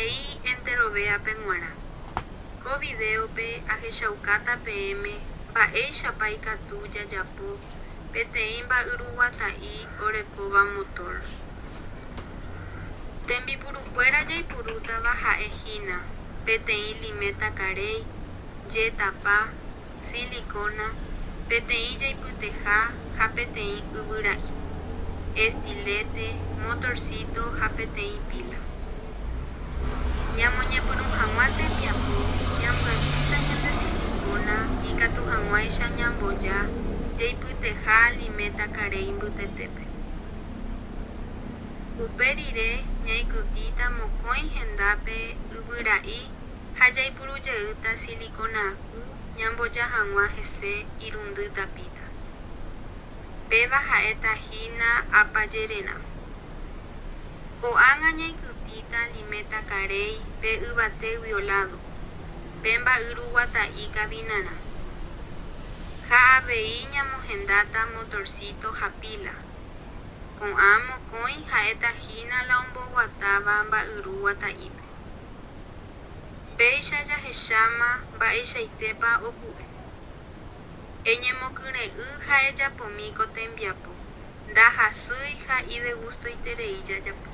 Maitei enterovéape g̃uarã. Ko vidéope ahechaukáta peẽme mba'éichapa ikatu jajapo peteĩ mba'yruguata'i orekóva motor. Tembipurukuéra jaipurútava ha'e hína peteĩ liméta karéi, jetapa, silikóna, peteĩ jaipyteha ha peteĩ yvyra'i, estiléte, motorsíto ha peteĩ píla. Ñamoñepyrũ hag̃ua tembiapo ñambyatýta ñande silikóna ikatu hag̃uáicha ñamboja jaipyteha liméta karéi mbytetépe. Upe rire ñaikytĩta mokõi hendápe yvyra'i ha jaipuru jeýta silikóna aku ñamboja hag̃ua hese irundy tapíta. Péva ha'éta hína apajererã. Ko'ág̃a ñaikytĩta liméta karéi pe yvatéguio ládo, pe mba'yru guata'i kavinarã. Ha avei ñamohendáta motorsíto ha píla. Ko'ã mokõi ha'éta hína la omboguatáva mba'yru guata'ípe. Péicha jahecháma mba'eichaitépa oku'e. Eñemokyre'ỹ ha ejapomi ko tembiapo, ndahasýi ha idegustoiterei jajapo.